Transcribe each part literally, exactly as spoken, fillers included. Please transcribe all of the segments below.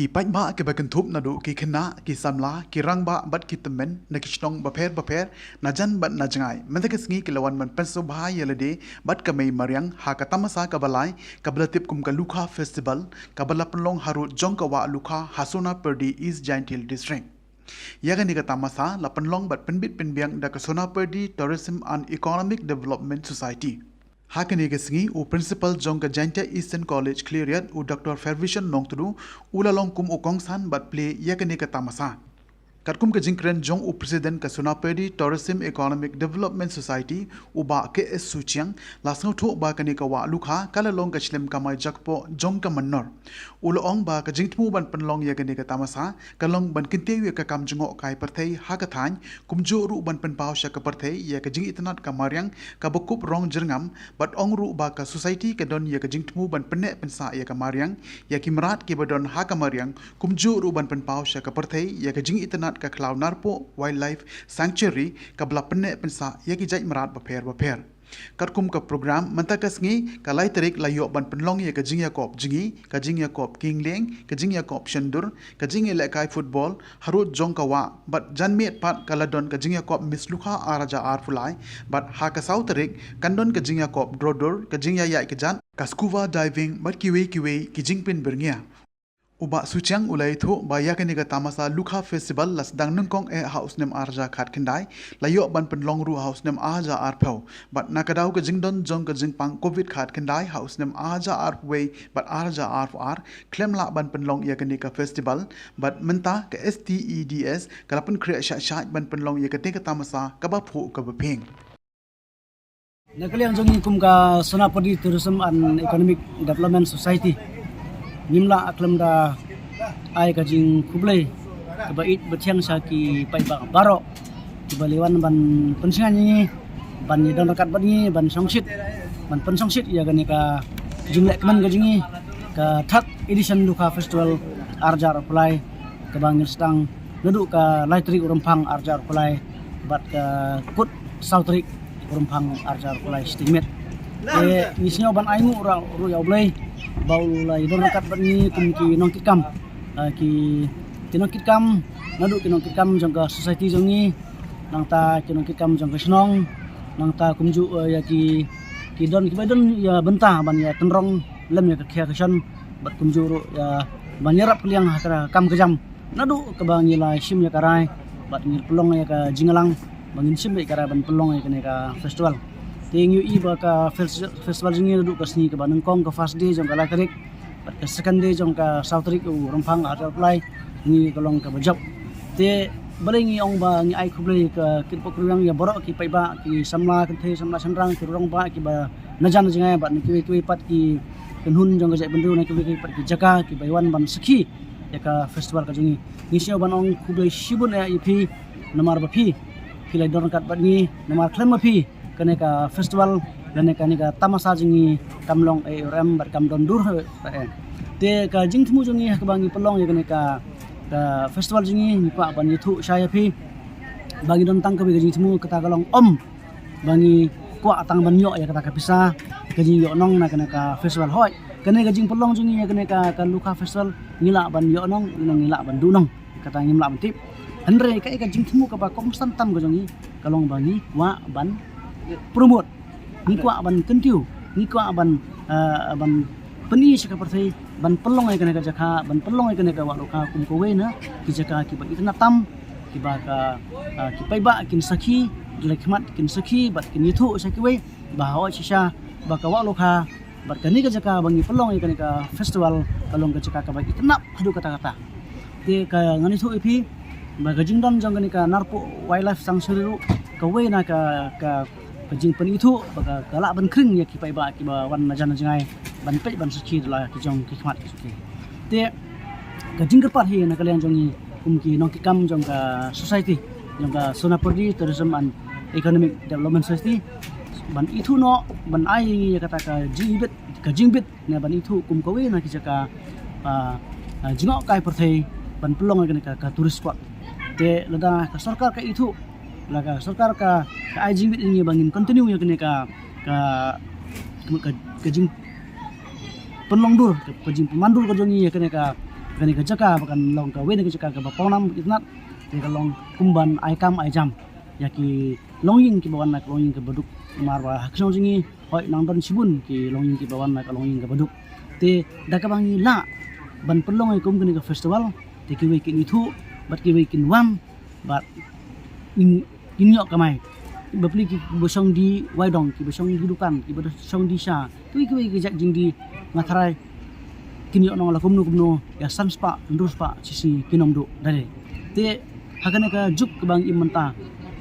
Ki paidbah kiba kynthup naduh ki khynnah, ki samla, ki rangbah bad ki tymmen na ki shnong bapher bapher, na jan bad na jngai, mynta ka sngi ki la wan ban pynsngewbha ïa lade bad ka mei mariang ha ka tamasa kaba lai, kaba la tip kum ka Lukha Festival, kaba la pynlong harud jong ka Wah Lukha ha Sonapyrdi, East Jaintia Hills District. Ïa kane ka tamasa la pynlong bad pynbit pynbiang da ka Sonapyrdi Tourism and Economic Development Society. Ha kane ka sngi, u Principal jong ka Jaintia Eastern College Khliehriat, u Doctor Fervision Nongtdu, u la long kum u kongsan bad plie ïa kane ka tamasa. Katkum ka jingkren jong u President ka Sonapyrdi Tourism Economic Development Society, u Bah K S Suchiang, la sngewthuh ba kane ka Wah Lukha ka la long ka shlem kamai jakpoh jong ka mynnor. U la ong ba ka jingthmu ban pynlong ïa kane ka tamasa ka long ban kyntiew ïa ka kam jngohkai pyrthei ha ka thaiñ, kumjuh ruh ban pynpaw sha ka pyrthei ïa ka jingitynnad ka mariang kaba kup rong jyrngam, bad ong ruh ba ka society ka don ïa ka jingthmu ban pynneh pynsah ïa ka mariang, ïa ki mrad kiba don ha ka mariang, kumjuh ruh ban pynpaw sha ka pyrthei ïa ka jingitynnad ka Khlaw Narpuh Wildlife Sanctuary kaba la pynneh pynsah ïa ki jait mrad bapher bapher. Katkum ka program mynta ka sngi, ka lai tarik la ïoh ban pynlong ïa ka jingïakop jngi, ka jingïakop kynglieng, ka jingïakop shyndur, ka jingïalehkai football harud jong ka wah, bad janmiet pat ka la don ka jingïakop Miss Lukha ar hajar arphew lai, bad ha ka saw tarik kan don ka jingïakop drodur, ka jingïaïaid kjat, ka scuba diving bad kiwei kiwei ki jingpynbyrngia. U Bah Suchiang u la ïathuh ba ïa kane ka tamasa Lukha Festival la sdang nyngkong eh ha u snem ar hajar khatkhyndai, la ïoh ban pynlong ruh ha u snem ar hajar arphew, bad na ka daw ka jingdon jong ka jingpang Covid khatkhyndai ha u snem ar hajar arphew wei bad ar hajar arphew ar, khlem lah ban pynlong ïa kane ka festival, bad mynta ka S T E D S ka la pynkhreh shah shah ban pynlong ïa kane ka tamasa kaba phuh kaba phieng. Na ka liang jong ngi kum ka Sonapyrdi Tourism and Economic Development Society, ngim lah khlem da ai ka jingkhublei kaba ïeit ba thiang sha ki paidbah baroh kiba la wan ban pynshngaiñ ïa ngi, ban ïadon ryngkat bad ngi, ban shongshit, ban pynshongshit ïa kane ka jinglehkmen ka jong ngi, ka third edition Lukha Festival ar hajar arphew lai, kaba ngin sdang naduh ka lai tarik u Rymphang ar hajar arphew lai, bad ka kut saw tarik u Rymphang ar hajar arphew lai shiteng miet. Te ngi sngew ban ainguh ruh, ruh ïa U Blei ba u la ïadon ryngkat bad ngi kum ki nongkitkam, ah, ki, ki nongkitkam, naduh ki nongkitkam jong ka society jong ngi, nangta ki nongkitkam jong ka shnong, nangta kumjuh, eh, ïa ki, ki don kiba don ïa bynta ban ïa tynrong lem ïa ka khia ka shon, bad kumjuh ruh ïa ban ïarap kylliang ha ka kam ka jam naduh kaba ngi la shim ïa ka rai, bad ngi pynlong ïa ka jingïalang ba ngin shim ïa ka rai ban pynlong ïa kane ka festival. Te ngi ïohi ba ka fes-, festival jong ngi naduh ka sngi kaba nyngkong, ka first day jong ka lai tarik, bad ka second day jong ka saw tarik u Rymphang ar hajar arphew lai, ngi ka long kaba jop. Te balei ngi ong ba ngi ai khublei ka kyrpad kyrwiang ïa baroh ki paidbah, ki samla kynthei, samla shynrang, ki rangbah kiba na jan na jngai, bad na kiwei kiwei pat ki kynhun jong ka jaitbynriew, na kiwei kiwei pat ki jaka kiba ïa wan ban sakhi ïa ka festival ka jong ngi. Ngi sngew ban ong khublei shibun eh ïa phi namar ba phi, phi la don ryngkat bad ngi, namar khlem ma phi kane ka festival lane kane ka tamasa jong ngi kam long eh ruh em bad kam don dur ruh em. Te ka jingthmu jong ngi ha kaba ngi pynlong ïa kane ka, ka festival jong ngi, ngi kwah ban ïathuh shai ïa phi ba ngi don tang kawei ka jingthmu, kata ka long ym ba ngi kwah tang ban ïoh ïa kata ka pisa, ka jingïohnong na kane ka festival. Hooid, kane ka jingpynlong jong ngi ïa kane ka, ka Lukha Festival, ngi lah ban ïohnong, ngi lah ban duhnong. Kata ngim lah ban tip. Hynrei ka, ka jingthmu kaba kongsan tam ka jong ngi ka long ba ngi kwah ban promote, ngi kwah ban kyntiew, ngi kwah ban, eh, ban pyni sha ka pyrthei, ban pynlong ïa kane ka jaka, ban pynlong ïa kane ka Wah Lukha kum kawei na ki jaka kiba itynnad tam, kiba ka, eh, ki paidbah kin sakhi, ki leit khmat kin sakhi, bad kin ïathuh sha kiwei ba hooid shisha ba ka Wah Lukha bad kane ka jaka ba ngi pynlong ïa kane ka festival ka long ka jaka kaba itynnad haduh katta katta. Te ka ngan ïathuh ïa phi ba ka jingdon jong kane ka Narpuh Wildlife Sanctuary ruh kawei na ka, ka, ka jingpynithuh ba ka, ka lah ban khring ïa ki paidbah kiba wan na jan na jngai ban peit ban sakhi da la ki jong ki khmat ki jong ki. Te ka jingkyrpad hi na ka liang jong ngi kum ki nongkitkam jong ka society, jong ka Sonapyrdi Tourism and Economic Development Society, ban ithuh noh, ban ai ïa ngi ïa kata ka jingbit, ka jingbit ne ban ithuh kum kawei na ki jaka, ah, ah, jngohkai pyrthei ban pynlong ïa kane ka, ka tourist spot. Te lada ka sorkar ka ithuh, lada ka sorkar ka, ka ai jingbit ïa ngi ba ngin continue ïa kane ka, ka, ka, ka jing pynlong dur, ka, ka jingpynman dur ka jong ngi ïa kane ka, Kane ka jaka ba kan long kawei na ka jaka kaba pawnam itynnad, te ka long kum ban ai kam ai jam ïa ki longïing kiba wan na ka longïing kaba duk. Namar ba ha ka shnong jong ngi hooid nang don shibun ki longïing kiba wan na ka longïing kaba duk. Te da kaba ngi lah ban pynlong ïa kum kane ka festival, te kiwei kin ithuh bad kiwei kin wan bad kin, kin ïoh kamai. Bapli kiba shong die waidong, kiba shong die dukan, kiba shong die sha, kiwei kiwei ki jait jingdie, nga tharai kin ïoh nong la kumno kumno ïa san spah hynriew spah shisngi kin ym duh da lei. Te ha kane ka juk kaba ngi im mynta,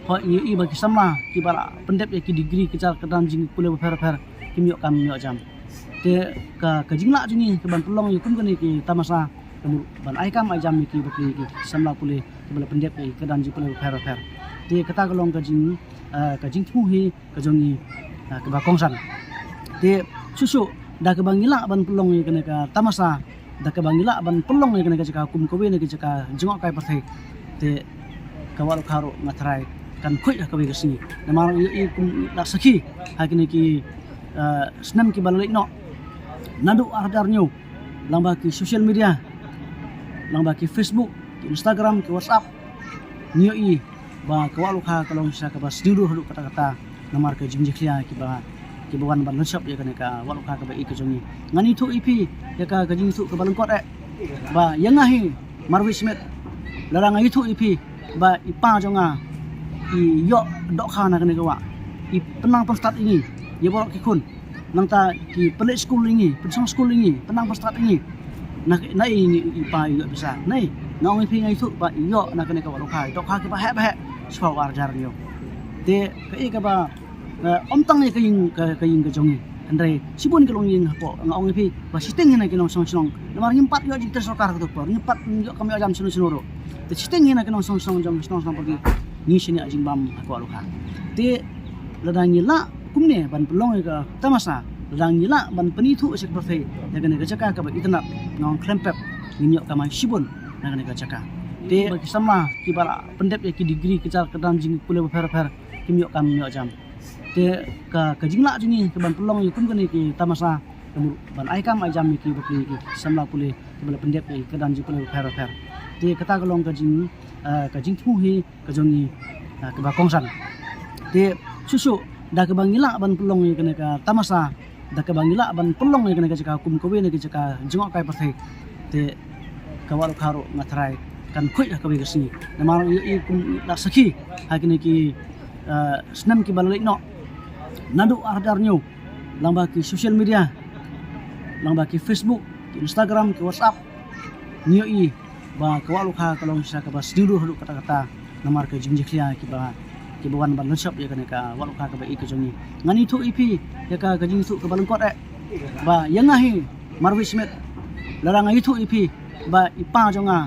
hooid ngi ïohi ba ki samla kiba la pyndep ïa ki degree, ki jar kyrdan jingpule bapher bapher kim ïoh kam ïoh jam. Te ka, ka jinglah jong ngi ka ban pynlong ïa kum kane ki tamasa, ka mut ban ai kam ai jam ïa ki bapli ki samla pule kiba la pyndep ïa ki kyrdan jingpule bapher bapher. Te kata ka long ka jing, ah, ka jingthmu hi ka jong ngi, ah, kaba kongsan. Te shuh shuh da kaba ngi lah ban pynlong ïa kane ka tamasa, da kaba ngi lah ban pynlong ïa kane ka jaka kum kawei na ka jaka jngohkai pyrthei, te ka Wah Lokha ruh nga tharai kan khuid ha kawei ka sngi. Namar ngi ïohi kum la sakhi ha kine ki, ah, snem kiba la leit noh, naduh ar hajar hynñiew, lyngba ki social media, lyngba ki Facebook, ki Instagram, ki WhatsApp, ngi ïohi ba ka Wah Lokha ka long shisha kaba sniew dur haduh katta katta namar ka jingjakhlia kiba, kiba wan ban lynshop ïa kane ka Wah Lokha kaba ïeit ka jong ngi. Ngan ïathuh ïa phi ïa ka, ka jingïathuh kaba lyngkot eh ba ïa nga hi Marvin Smith, lada nga ïathuh ïa phi ba i pa jong nga i ïoh dohkha na kane ka wah, i pynnang pynstad ïa ngi, ïa baroh ki khun. Nangta ki pynleit skul ïa ngi, pynsang skul ïa ngi, pynnang pynstad ïa ngi. Na, na i, i pa i ïoh pisa. Nai, nga ong ïa phi nga ïathuh ba i ïoh na kane ka Wah Lokha, i dohkha kiba heh ba heh shiphew ar hajar hynñiew. Te kaei kaba, eh, ym tang ïa ka ïing, ka, ka ïing ka jong ngi, hynrei shibun ki longïing hapoh, nga ong ïa phi ba shiteng hi na ki nongshong shnong. Namar ngim pat ïoh jingtrei sorkar katto ka por, ngim pat ïoh kam ïoh jam shano shano ruh. Te shiteng hi na ki nongshong shnong jong shnong shnong pyrdi, ngi shaniah jingbam ha ka Wah Lokha. Te lada ngi lah kumne ban pynlong ïa ka tamasa, lada ngi lah ban pynithuh sha ka pyrthei ïa kane ka jaka kaba itynnad, nga ong khlem pep ngin ïoh kamai shibun na kane ka jaka. Te ba ki samla kiba la pyndep ïa ki degree, ki jar kyrdan jingpule bapher bapher, kim ïoh kam ïoh jam. Te ka, ka jinglah jong ngi ka ban pynlong ïa kum kane ki tamasa, ka mut ban ai kam ai jam ïa ki bapli ki samla pule kiba la pyndep ïa ki kyrdan jingpule bapher bapher. Te kata ka long ka jing, ah, ka jingthmu hi ka jong ngi, ah, kaba kongsan. Te shuh shuh da kaba ngi lah ban pynlong ïa kane ka tamasa, da kaba ngi lah ban pynlong ïa kane ka jaka kum kawei na ka jaka jngohkai pyrthei, te ka Wah Lokha ruh nga tharai kan khuid ha kawei ka sngi. Namar ngi ïohi kum la sakhi ha kine ki, ah, snem kiba la leit noh, naduh ar hajar hynñiew, lyngba ki social media, lyngba ki Facebook, ki Instagram, ki WhatsApp, ngi ïohi ba ka Wah Lokha ka long shisha kaba sniew dur haduh katta katta namar ka jingjakhlia kiba, kiba wan ban lynshop ïa kane ka Wah Lokha kaba ïeit ka jong ngi. Ngan ïathuh ïa phi ïa ka, ka jingïathuh kaba lyngkot eh ba ïa nga hi Marvin Smith, lada nga ïathuh ïa phi ba i pa jong nga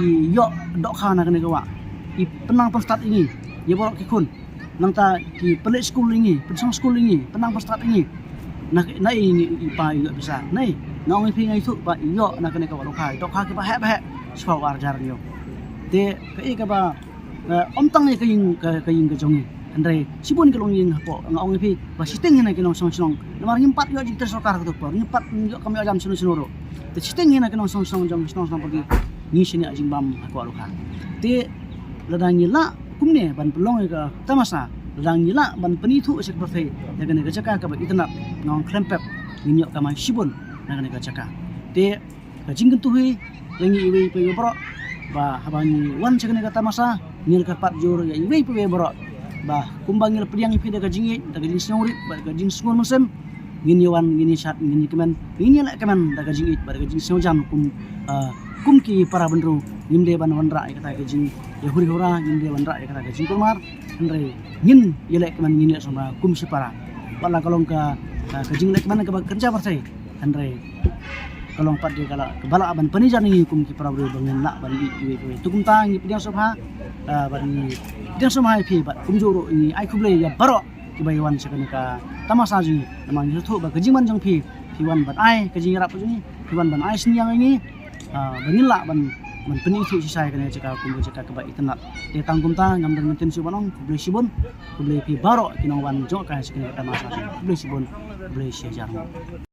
i ïoh dohkha na kane ka wah, i pynnang pynstad ïa ngi, ïa baroh ki khun. Nangta ki pynleit skul ïa ngi, pynsang skul ïa ngi, pynnang pynstad ïa ngi. Na, na i, i pa i ïoh pisa. Nai, nga ong ïa phi nga ïathuh ba i ïoh na kane ka Wah Lokha, i dohkha kiba heh ba heh shiphew ar hajar hynñiew. Te kaei kaba, eh, ym tang ïa ka ïing, ka, ka ïing ka jong ngi, hynrei shibun ki longïing hapoh, nga ong ïa phi ba shiteng hi na ki nongshong shnong. Namar ngim pat ïoh jingtrei sorkar katto ka por, ngim pat ïoh kam ïoh jam shano shano ruh. Te shiteng hi na ki nongshong shnong jong shnong shnong pyrdi, ngi shaniah jingbam ha ka Wah Lokha. Te lada ngi lah kumne ban pynlong ïa ka tamasa, lada ngi lah ban pynithuh sha ka pyrthei ïa kane ka jaka kaba itynnad, nga ong khlem pep ngin ïoh kamai shibun na kane ka jaka. Te ka jingkyntu hi ïa ngi iwei pa iwei baroh ba haba ngi wan sha kane ka tamasa, ngi la kyrpad jur ïa iwei pa iwei baroh ba kumba ngi la pdiang ïa phi da ka jingïeit, da ka jingsngewrit bad ka jingsngew mynsiem, ngin ïa wan, ngin ïa shad, ngin ïa kmen, ngin ïa leh kmen da ka jingïeit bad da ka jingsngewjan kum, ah, kum ki para bynriew. Ngim dei ban wanrah ïa kata ka jingïahuri hura, ngim dei wanrah ïa kata ka jingkulmar, hynrei ngin ïa leh kmen, ngin ïa leh sngewbha kum shipara. Wat la ka long ka, ah, ka jingleh kmen kaba kynja pyrthei, hynrei ka long pat de ka la, kaba lah ban pynïajar ïa ngi kum ki para briew ba ngin lah ban ïeit iwei pa iwei. Te kumta ngi pdiang sngewbha, ah, bad ngi pdiang sngewbha ïa phi bad kumjuh ruh ngi ai khublei ïa baroh kiba ïa wan sha kane ka tamasa jong ngi. Namar ngi sngewthuh ba ka jingwan jong phi, phi wan ban ai ka jingïarap ka jong ngi, phi wan ban ai synñiang ïa ngi, ah, ba ngin lah ban, ban pynithuh shisha ïa kane ka jaka kum ka jaka kaba itynnad. Te tang kumta ngam don mynsiem shuh ban ong, khublei shibun, khublei phi baroh ki nongwan jngohkai sha kane ka tamasa jong ngi. Khublei shibun, khublei shihajar nguh.